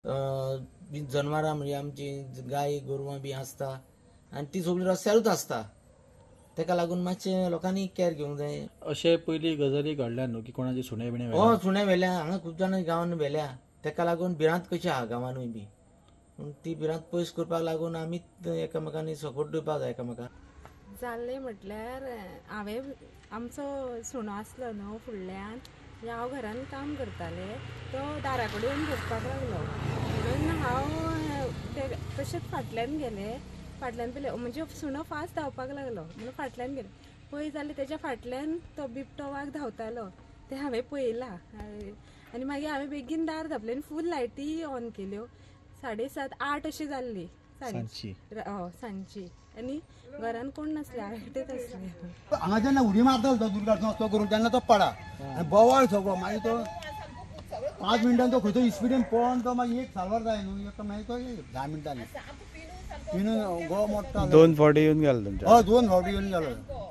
जनवरां म्हणजे आमची गाय गोरवां बी आसता आनी ती सगळी रस्त्यारूच आसता. तेका लागून मातशें लोकांनी कॅर घेवंक जाय. अशें पयलीं गजाली घडल्या न्हू की कोणाचे सुणे बिणे? हय, सुणे व्हेल्या हांगा, खूब जाणां गांवांत व्हेल्या. तेका लागून भिरांत कशी आहा गांवानूय बी, पूण ती भिरांत पयस करपाक लागून आमीच एकामेकांनी सपोर्ट दिवपाक जाय एकामेकांक. जाल्लें म्हटल्यार हांवें आमचो सुणो आसलो न्हू फुडल्यान, हांव घरान काम करतालें, तो दारा कडेन भोंकपाक लागलो म्हणून हांव ते तशेंच फाटल्यान गेलें. फाटल्यान पयलें म्हणजे सुणो फास्ट धांवपाक लागलो म्हणून फाटल्यान गेलें. पळय जाल्यार तेज्या फाटल्यान तो बिबटो वाग धांवतालो, तें हांवें पळयलां. आनी मागीर हांवें बेगीन दार धांपलें आनी फूल लायटी ऑन केल्यो. 7:30-8 अशी जाल्ली सांजची. हय सांजची. आनी घरान कोण नासले, हांव एकटेच आसलें. हांगा जेन्ना उडी मारतालो तो दुर्गार तो करून तेन्ना तो पडा आनी बोवाळ सगळो. मागीर तो 5 मिनटान तो खंयचो स्पिडीन पळोवन तो मागीर एक सालवार जाय न्हू, एक मागीर तो 10 मिनटांनी पिनून गो मोडटा. 2 फावटी येवन गेलो तुमच्या? हय, 2 फावटी येवन गेलो.